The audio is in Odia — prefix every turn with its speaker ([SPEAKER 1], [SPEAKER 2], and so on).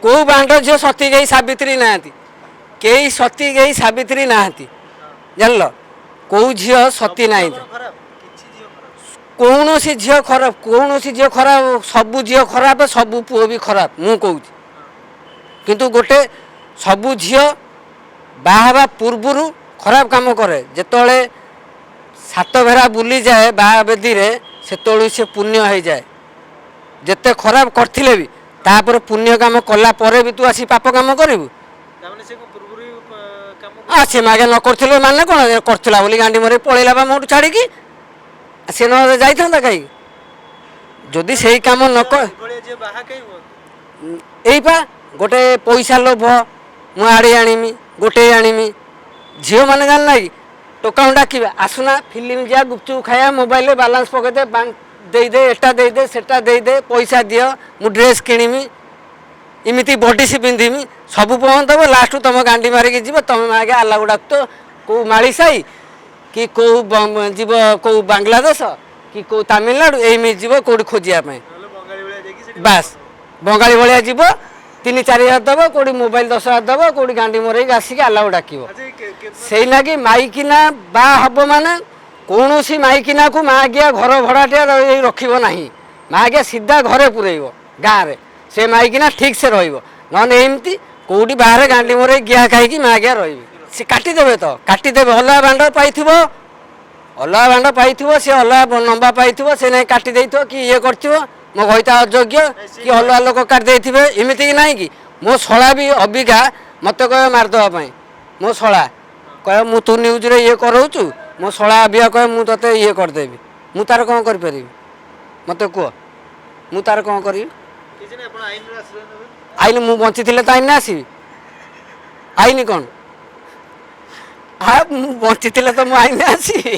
[SPEAKER 1] କେଉଁ ବାଣ୍ଡ ଝିଅ ସତୀ କେହି ସାବିତ୍ରୀ ନାହାନ୍ତି, କେହି ସତୀ କେହି ସାବିତ୍ରୀ ନାହାନ୍ତି, ଜାଣିଲ? କେଉଁ ଝିଅ ସତୀ ନାହିଁ।
[SPEAKER 2] ଖରାପ କିଛି ଝିଅ ଖରାପ।
[SPEAKER 1] କୌଣସି ଝିଅ ଖରାପ, କୌଣସି ଝିଅ ଖରାପ, ସବୁ ଝିଅ ଖରାପ, ସବୁ ପୁଅ ବି ଖରାପ ମୁଁ କହୁଛି। କିନ୍ତୁ ଗୋଟେ ସବୁ ଝିଅ ବାହା ହେବା ପୂର୍ବରୁ ଖରାପ କାମ କରେ। ଯେତେବେଳେ ସାତ ଭେରା ବୁଲିଯାଏ ବାହା ବେଦୀରେ, ସେତେବେଳକୁ ସେ ପୁଣ୍ୟ ହେଇଯାଏ। ଯେତେ ଖରାପ କରିଥିଲେ ବି ତାପରେ ପୁଣ୍ୟ କାମ କଲା ପରେ ବି ତୁ ଆସି ପାପ କାମ କରିବୁ?
[SPEAKER 2] ତାମାନେ ସେ କଣ ପୂର୍ବରୁ କାମ
[SPEAKER 1] ସେ ମାଗେ ନ କରିଥିଲେ ମାନେ କ'ଣ କରିଥିଲା ବୋଲି ଗାଣ୍ଡି ମରି ପଳେଇଲା ବା ମୋଠୁ ଛାଡ଼ିକି। ସେ ନ ଯାଇଥାନ୍ତା କାହିଁକି ଯଦି ସେଇ କାମ ନ କର?
[SPEAKER 2] ଏଭଳିଆ ଝିଅ ବାହା କାହିଁ ହୁଅନ୍ତି?
[SPEAKER 1] ଏଇପା ଗୋଟେ ପଇସା ଲୋଭ, ମୁଁ ଆଡ଼େ ଆଣିମି, ଗୋଟେ ଆଣିମି। ଝିଅମାନେ ଜାଣିନା କି ଟୋକାଙ୍କୁ ଡାକିବେ, ଆସୁନା ଫିଲ୍ମ ଯିବା, ଗୁପଚୁପ ଖାଇବା, ମୋବାଇଲରେ ବାଲାନ୍ସ ପକେଇଦେ, ଦେଇଦେ, ଏଟା ଦେଇଦେ, ସେଟା ଦେଇଦେ, ପଇସା ଦିଅ, ମୁଁ ଡ୍ରେସ୍ କିଣିମି, ଏମିତି ବଡ଼ିସି ପିନ୍ଧିମି, ସବୁ ପହଞ୍ଚ ଦେବ। ଲାଷ୍ଟକୁ ତୁମ ଗାଣ୍ଡି ମାରିକି ଯିବ। ତୁମେ ମାଗେ ଆଲ୍ଲାକୁ ଡାକୁଥ କେଉଁ ମାଳିସାହି କି କେଉଁ ଯିବ, କେଉଁ ବାଂଲାଦେଶ କି କେଉଁ ତାମିଲନାଡ଼ୁ, ଏମିତି ଯିବ କେଉଁଠି ଖୋଜିବା ପାଇଁ।
[SPEAKER 2] ନହେଲେ ବଙ୍ଗାଳୀ ଭଳିଆ ଯାଇକି ସେଠି।
[SPEAKER 1] ବାସ୍, ବଙ୍ଗାଳୀ ଭଳିଆ ଯିବ, 3-4 ହଜାର ଦେବ, କେଉଁଠି ମୋବାଇଲ 10 ହଜାର ଦେବ, କେଉଁଠି ଗାଣ୍ଡି ମରେଇକି ଆସିକି ଆଲ୍ଲାକୁ ଡାକିବ।
[SPEAKER 2] ଆଚ୍ଛା, ଏଇ
[SPEAKER 1] ସେଇ ଲାଗି ମାଇକିନା ବା ହବ ମାନେ କୌଣସି ମାଇକିନାକୁ ମାଗିଆ ଘର ଭଡ଼ାଟିଆ ରଖିବ ନାହିଁ। ମାଗିଆ ସିଧା ଘରେ ପୁରେଇବ ଗାଁରେ, ସେ ମାଇକିନା ଠିକ୍ ସେ ରହିବ। ନହେଲେ ଏମିତି କେଉଁଠି ବାହାରେ ଗାଣ୍ଡି ମରେଇ ଗିହା ଖାଇକି ମାଗିଆ ରହିବେ। ସେ କାଟିଦେବେ ତ କାଟିଦେବେ। ଅଲଗା ବାଣ୍ଡ ପାଇଥିବ, ଅଲଗା ବାଣ୍ଡ ପାଇଥିବ, ସେ ଅଲଗା ଲମ୍ବା ପାଇଥିବ, ସେ ନାଇଁ କାଟି ଦେଇଥିବ କି ଇଏ କରିଥିବ, ମୋ ଘଇତା ଅଯୋଗ୍ୟ କି ଅଲଗା ଲୋକ କାଟି ଦେଇଥିବେ। ଏମିତି କି ନାହିଁ କି ମୋ ଶଳା ବି ଅବିକା ମୋତେ କହିବ ମାରିଦେବା ପାଇଁ। ମୋ ଶଳା କହିବ, ମୁଁ ତୁ ନ୍ୟୁଜ୍ରେ ଇଏ କରାଉଛୁ। ମୋ ଶଳା ଅବିକା କହିବ, ମୁଁ ତୋତେ ଇଏ କରିଦେବି। ମୁଁ ତାର କ'ଣ କରିପାରିବି? ମୋତେ କୁହ, ମୁଁ ତାର କ'ଣ କରିବି?
[SPEAKER 2] କିଛି ନାହିଁ, ଆପଣ ଆଇନର ଆଶ୍ରୟ ନେବେ।
[SPEAKER 1] ଆଇନ ମୁଁ ବଞ୍ଚିଥିଲେ ତ ଆଇନ ଆସିବି। ଆଇନ କ'ଣ? ମୁଁ ବଞ୍ଚିଥିଲେ ତ ମୁଁ ଆଇନ ଆସିବି।